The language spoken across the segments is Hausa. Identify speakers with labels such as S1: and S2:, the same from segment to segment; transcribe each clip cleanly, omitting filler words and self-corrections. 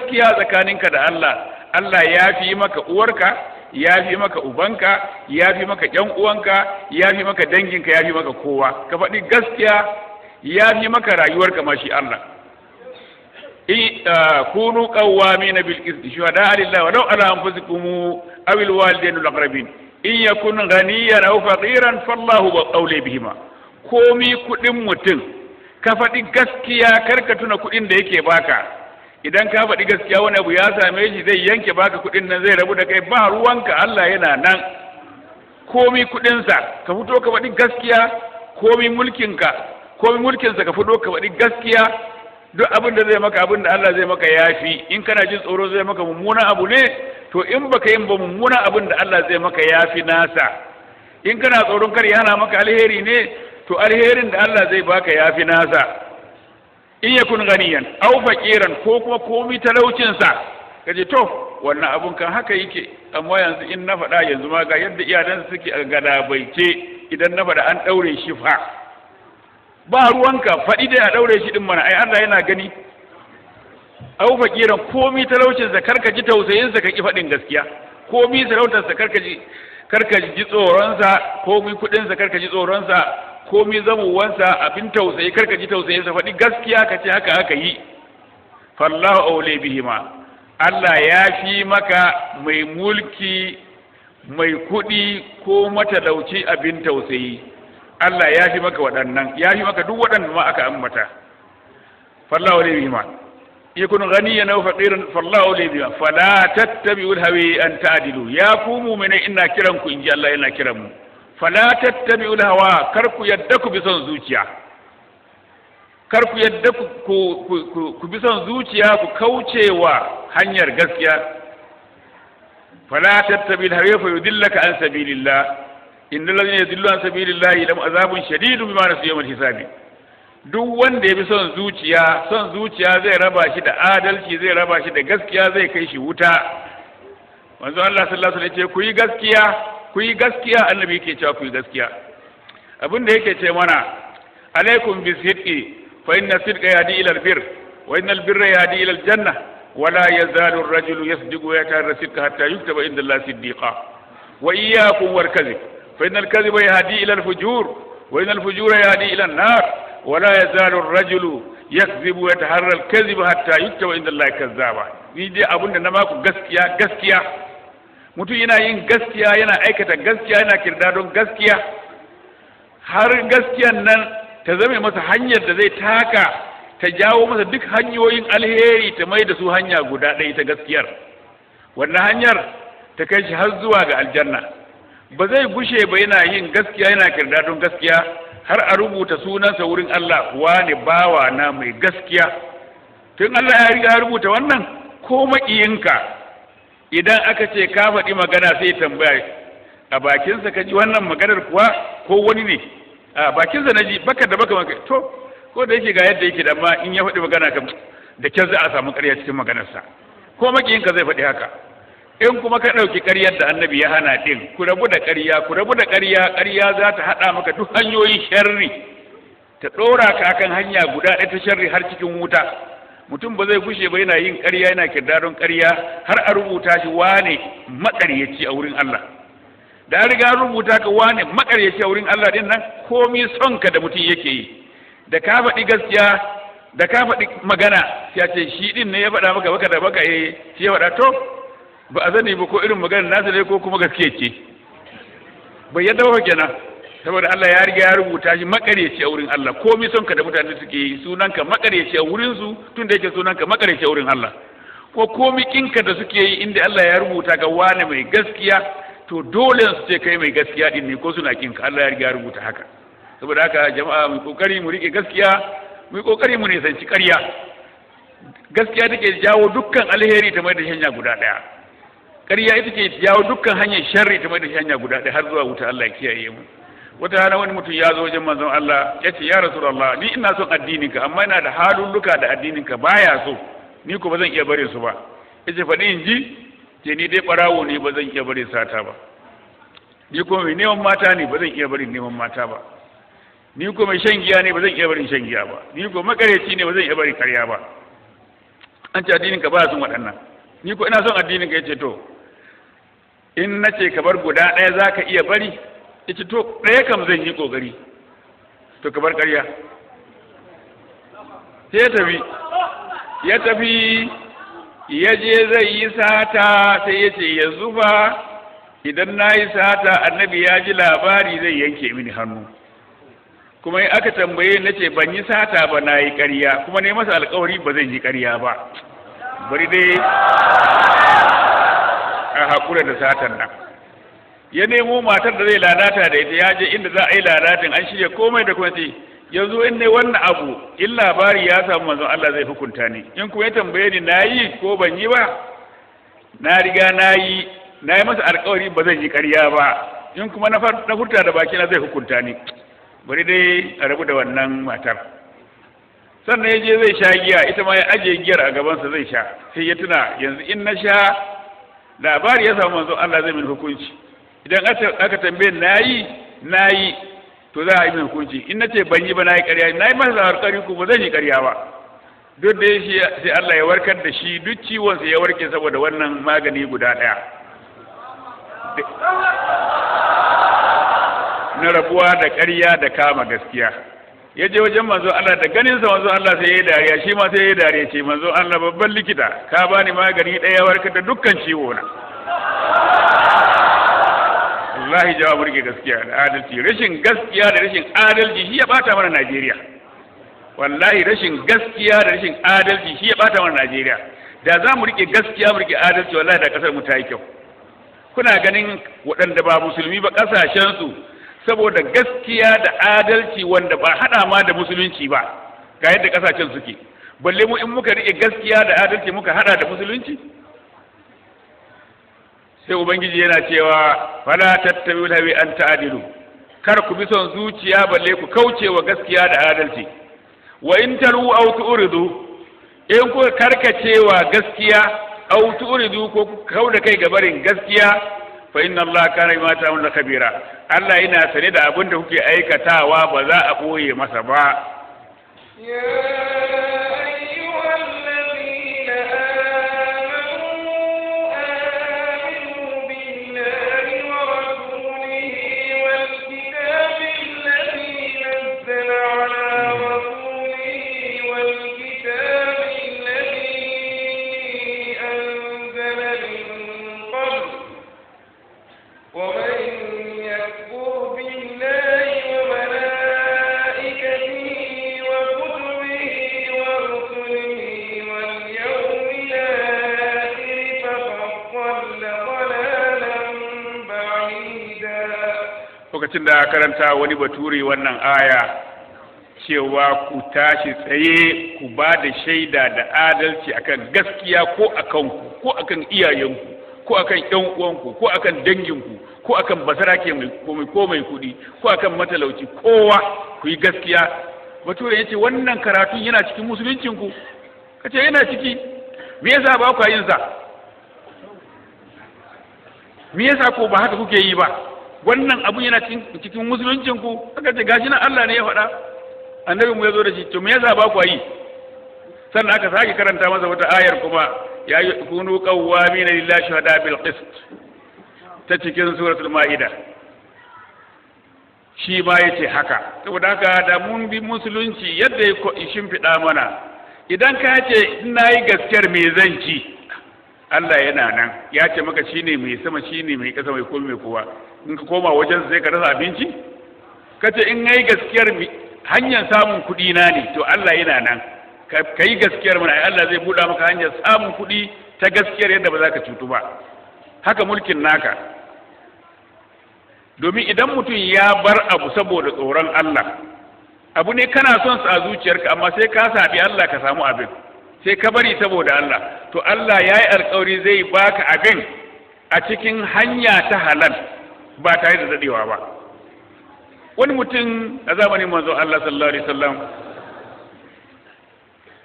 S1: gaskiya tsakaninka da Allah, Allah ya fi maka uwarka, ya fi maka ubanka, ya fi maka ƴan uwanka, ya fi maka danginka, ya fi maka kowa. Ka faɗi gaskiya, ya fi maka rayuwarka ma shi Allah. Kunu qawwamina bil qisti shuhada lillahi walau ala anfusikum aw al walidain wal aqrabin, in yakun ghaniyan aw faqiran fallahu awla bihima. Komi kuɗin mutum, ka faɗi gaskiya, kar ka tuna kuɗin da yake baka. Idan ka faɗi gaskiya wani abu ya same shi, zai yanke baka kuɗin nan, zai rabu da kai, ba ruwanka, Allah yana nan. Komi kuɗinsa, ka fito ka faɗi gaskiya. Komi mulkinka, komi mulkinsa, ka fito ka faɗi gaskiya. Duk abin da zai maka, abin da Allah zai maka yafi. In kana jin tsoro zai maka mummunan abu ne, to in baka yin ba, mummunan abin da Allah zai maka yafi nasa. In kana tsoron kar ya hana maka alheri ne, to alherin da Allah zai baka yafi nasa. In yakun ganiyan aw faqiran, ko kuma komi talaucin sa, kaje to wannan abun kan haka yake, amma yanzu in na faɗa, yanzu ma ga yadda iyalan suke a gadabaice, idan na faɗa an ɗaure shi fa, ba ruwanka, faɗi dai a ɗaure shi ɗin mana, ai Allah yana gani. Aw faqiran, komi talaucin sa, karka ji tausayin sa ka ki faɗin gaskiya. Komi sarautar sa, karka ji tsoron sa. Komi kuɗin sa, karka ji tsoron sa. Komi zamuwansa abin tausayi, karka ji tausayin sa, faɗi gaskiya, ka ce haka haka yi. Fallahu aule bihima, Allah ya fi maka mai mulki, mai kuɗi ko matalauci abin tausayi. Allah ya fi maka waɗannan, ya fi maka duk waɗanda ma aka ambata. Fallahu aule bihima, yakun ghaniyan aw faqiran, fallahu aule bihima, fala tattabi'ul hawa an ta'dilu. Ya ku mu'mini, ina kiran ku, inji Allah yana kiran mu. Fala tattabi'ul hawa, kar ku yadda ku bi son zuciya, kar ku yadda ku bi son zuciya ku kaucewa hanyar gaskiya. Fala tattabi'ul hawa fa yudillaka an sabilillah, innal ladhina yudilluna an sabilillah lahum azabun shadidun bima nasu yawmal hisabi. Duk wanda ya bi son zuciya, son zuciya zai raba shi da adalci, zai raba shi da gaskiya, zai kai shi wuta. Manzo Allah sallallahu alaihi wasallam ya ce ku yi gaskiya, ku yi gaskiya. Annabi yake cewa ku yi gaskiya. Abin da yake ce mana: alaikum bisidqi, fa inna sidqa yahdi ila albir, wa inna albirra yahdi ila aljanna, wa la yazalu ar-rajulu yasdiqu wa yataharra sidqa hatta yuktaba inda Allah siddiqa. Wa iyyakum wal kadhib, fa inna al-kadhiba yahdi ila al-fujur, wa inna al-fujura yahdi ila an-nar, wa la yazalu ar-rajulu yakzibu wa yataharra al-kadhiba hatta yuktaba inda Allah kazzaba. Ni dai abin da na baku, gaskiya, gaskiya. Mutum yana yin gaskiya, yana aikata gaskiya, yana kirda don gaskiya, har gaskiyan nan ta zame masa hanyar da zai taka, ta jawo masa duk hanyoyin alheri, ta mai da su hanya guda ɗaya ta gaskiyar. Wannan hanyar ta kai shi har zuwa ga aljanna. Ba zai gushe ba yana yin gaskiya, yana kirda don gaskiya, har a rubuta sunansa wurin Allah, wane bawa na mai gaskiya. Tun Allah ya riga ya rubuta wannan, ko maƙiyinka idan aka ce ka faɗi magana, sai tambaya: a bakinsa ka ji wannan maganar kuwa, ko wani ne? A bakinsa na ji, baka da baka maka. To ko da yake ga yadda yake da, amma in ya faɗi magana kam, da kyar za a samu ƙarya cikin maganarsa. Ko makiyinka zai faɗi haka. In kuma ka ɗauki ƙaryar da annabi ya hana ɗin, ku rabu da ƙarya, ku rabu da ƙarya. Ƙarya za ta haɗa maka duk hanyoyin sharri, ta ɗora ka akan hanya guda ɗaya ta sharri har cikin wuta. Mutum ba zai gushe ba yana yin ƙarya, yana kirdadon ƙarya, har a rubuta shi wane maƙaryaci a wurin Allah. Da an riga rubuta ka wane maƙaryaci a wurin Allah din nan, komi son ka da mutum yake yi, da ka faɗi gaskiya, da ka faɗi magana, sai a ce shi din ne ya faɗa maka baka da baka? Eh, shi ya faɗa. To ba a sani ba ko irin maganar nasa ne ko kuma gaskiya ce. Bai yadda ba kenan, saboda Allah ya riga ya rubuta shi makaryaci a wurin Allah. Komai son ka da mutane suke yi, sunanka makaryaci a wurin su, tun da yake sunanka makaryaci a wurin Allah. Ko komai kinka da suke yi, inda Allah ya rubuta ka wane mai gaskiya, to dole su ce kai mai gaskiya din ne, ko suna kinka. Allah ya riga ya rubuta haka. Saboda haka jama'a, mu kokari mu rike gaskiya, mu kokari mu nisanci ƙarya. Gaskiya take jawo dukkan alheri, ta mai da hanya guda ɗaya. Ƙarya ita ke jawo dukkan hanyar sharri, ta mai da hanya guda ɗaya har zuwa wuta. Allah ya kiyaye mu. Wata rana wani mutum ya zo wajen manzon Allah, ya ce: ya Rasulullah, ni ina son addininka, amma ina da halulluka da addininka baya so, ni ko ba zan iya bare su ba. Yace: faɗi in ji. Ce: ni dai ɓarawo ne, ba zan iya bare sata ba. Ni ko mai neman mata ne, ba zan iya barin neman mata ba. Ni ko mai shan giya ne, ba zan iya barin shan giya ba. Ni ko makareci ne, ba zan iya barin karya ba. An ce addinin ka ba son waɗannan, ni ko ina son addinin ka. Yace, "To, in na ce ka bar guda ɗaya, za ka iya bari?" Yace, "To, ɗaya kam zan yi ƙoƙari." "To, ka bar ƙarya." Sai ya tafi, ya tafi, ya je zai yi sata, sai ya ce, "Yanzu fa idan na yi sata, Annabi ya ji labari, zai yanke mini hannu. Kuma in aka tambaye, na ce ban yi sata ba, na yi ƙarya, kuma ne masa alƙawari ba zan yi ƙarya ba. Bari dai a haƙura da satan nan." Ya nemo matar da zai lalata da ita, ya je inda za a yi lalatin, an shirya komai da kuma sai, "Yanzu in ne wannan abu, in labari ya samu manzon Allah, zai hukunta ni. In kuma ya tambaye ni na yi ko ban yi ba, na riga na yi, na yi masa alkawari ba zan yi ƙarya ba. In kuma na furta da bakina, zai hukunta ni. Bari dai a rabu da wannan matar." Sannan ya je zai sha giya, ita ma ya ajiye giyar a gabansa zai sha, sai ya tuna, "Yanzu in na sha, labari ya samu manzon Allah, zai min hukunci. Idan aka tambaye na yi, na yi, to za a yi min hukunci. In nace ban yi ba, na yi ƙarya. Na yi masa alƙawari ko ba zan yi ƙarya ba." Duk da shi, sai Allah ya warkar da shi, duk ciwon sa ya warke saboda wannan magani guda ɗaya na rabuwa da ƙarya da kama gaskiya. Ya je wajen manzo Allah, da ganin sa manzo Allah sai ya yi dariya, shi ma sai ya yi dariya, ce, "Manzo Allah, babban likita, ka bani magani ɗaya, warkar da dukkan ciwo na." Wallahi jawabu, rike gaskiya da adalci. Rashin gaskiya da rashin adalci shi ya bata mana Najeriya. Wallahi rashin gaskiya da rashin adalci shi ya bata mana Najeriya. Da za mu rike gaskiya, mu rike adalci, wallahi da kasar mu ta yi kyau. Kuna ganin waɗanda ba musulmi ba, ƙasashen su, saboda gaskiya da adalci wanda ba haɗa ma da musulunci ba, ga yadda ƙasashen suke. Balle mu, in muka rike gaskiya da adalci muka haɗa da musulunci. Sai Ubangiji yana cewa, "Fala tattabi'ul hawa an ta'dilu." Kar ku bi son zuciya, balle ku kauce wa gaskiya da adalci. "Wa in talu aw tu'ridu," in ku karkacewa gaskiya, "aw tu'ridu," ko ku kauda kai gabarin gaskiya, "fa inna Allah kana bima ta'maluna khabira." Allah yana sane da abin da kuke aikatawa, ba za a boye masa ba.
S2: يا أيها الذين آمنوا آمنوا بالله ورسوله والكتاب الذي نزل على رسوله والكتاب الذي أنزل من قبل، ومن يكفر بالله وملائكته وكتبه ورسله واليوم الآخر فقد ضل ضلالا بعيدا.
S1: Lokacin da aka karanta wani bature wannan aya cewa ku tashi tsaye ku ba da shaida da adalci akan gaskiya, ko akan ku, ko akan iyayenku, ko akan ƴan uwanku, ko akan danginku, ko akan basarake mai ko mai ko mai kuɗi, ko akan matalauci, kowa ku yi gaskiya. Bature yace, "Wannan karatun yana cikin musuluncinku?" Kace, "Yana ciki." "Me yasa ba ku yin sa? Me yasa ko ba haka kuke yi ba? Wannan abun yana cikin musuluncin ku." Aka ce, "Gashi nan, Allah ne ya faɗa, Annabi mu ya zo da shi. To, me yasa ba ku yi?" Sannan aka sake karanta masa wata ayar kuma, ya yi "kunu qawwamina lillahi shuhada bil qist" ta cikin suratul Ma'ida. Shi ma yace haka. Saboda haka da mun bi musulunci yadda ya shimfiɗa mana. Idan ka ce, "In na yi gaskiyar, me zan ci?" Allah yana nan, ya ce maka shine mai sama, shine mai ƙasa, mai komai, mai kowa. In ka koma wajen, sai ka rasa abinci? Ka ce, "In nayi gaskiyar, hanyar samun kuɗi na ne." To, Allah yana nan, ka yi gaskiyar mana, Allah zai buɗa maka hanyar samun kuɗi ta gaskiyar, yadda ba za ka cutu ba. Haka mulkin naka. Domin idan mutum ya bar abu saboda tsoron Allah, abu ne kana son sa a zuciyarka, amma sai ka saɓi Allah ka samu abin, sai ka bari saboda Allah, to Allah ya yi alkawari zai baka abin a cikin hanya ta halal ba tare da daɗewa ba. Wani mutum a zamanin manzon Allah sallallahu alaihi wasallam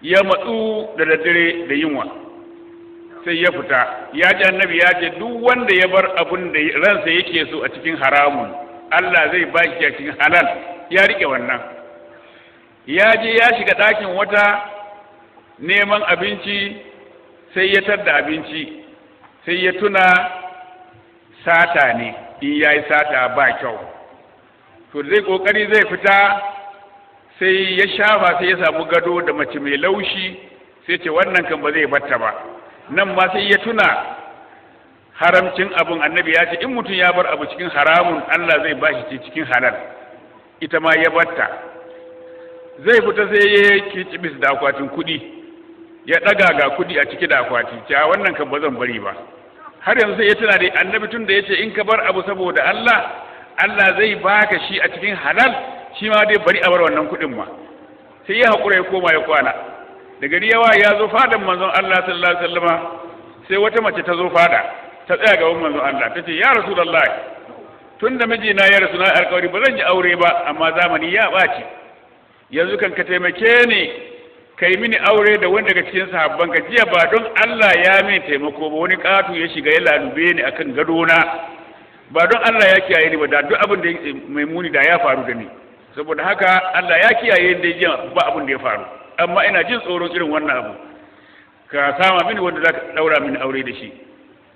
S1: ya matsu da daddare da yunwa, sai ya fita. Ya ji Annabi ya ce duk wanda ya bar abun da ransa yake so a cikin haramun, Allah zai ba shi a cikin halal. Ya rike wannan, ya je ya shiga ɗakin wata neman abinci. Sai ya tadda abinci, sai ya tuna sata ne, in ya yi sata ba kyau. To, zai kokari zai fita, sai ya shafa, sai ya samu gado da mace mai laushi. Sai ce wannan kan ba zai batta ba. Nan ma sai ya tuna haramcin abun. Annabi ya ce in mutum ya bar abu cikin haramun, Allah zai bashi ce cikin halal. Ita ma ya batta. Zai fita, sai ya kicibis da akwatin kuɗi. Ya ɗaga, ga kuɗi a ciki da akwati. Ce a wannan kan ba zan bari ba. Har yanzu sai ya tuna da annabi, tun da ya ce in ka bar abu saboda Allah, Allah zai baka shi a cikin halal, shi ma dai bari a bar wannan kuɗin ma. Sai ya haƙura, ya koma ya kwana. Da gari yawa, ya zo fadan manzon Allah sallallahu alaihi wasallama. Sai wata mace ta zo fada, ta tsaya gaban manzon Allah, ta ce, "Ya Rasulullahi, tun da mijina ya rasu na alƙawari ba zan yi aure ba, amma zamani ya ɓaci. Yanzu kan ka taimake ni, ka yi mini aure da wani daga cikin sahabban ka. Jiya ba don Allah ya mini taimako ba, wani ƙato ya shiga ya lalube ni akan gadona. Ba don Allah ya kiyaye ni ba, da duk abin da mai muni da ya faru da ni. Saboda haka Allah ya kiyaye ni da jiya ba abin da ya faru, amma ina jin tsoron irin wannan abu. Ka sama mini wanda za ka daura mini aure da shi."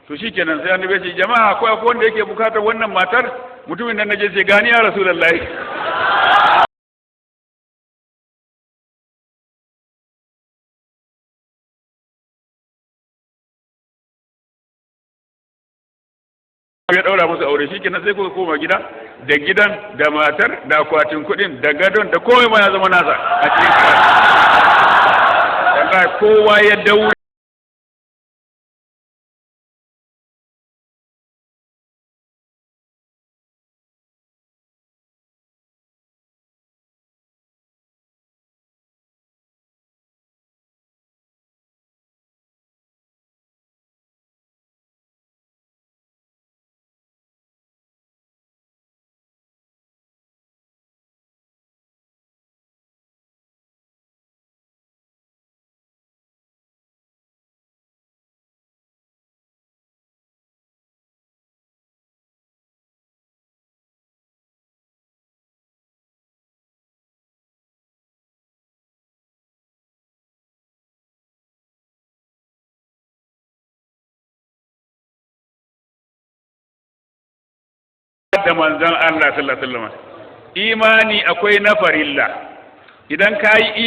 S1: To shikenan, sai annabi ya ce, "Jama'a, akwai wanda yake bukatar wannan matar?" Mutumin nan naje, sai, "Gani ya Rasulullahi." Ya daura musu aure. Shikenan, sai kuka koma gida, da gidan, da matar, da akwatin kuɗin, da gadon, da komai ma ya zama nasa a cikin. Wallahi kowa ya daure. Da manzon Allah sallallahu alaihi wasallam, imani akwai na farilla. Idan ka yi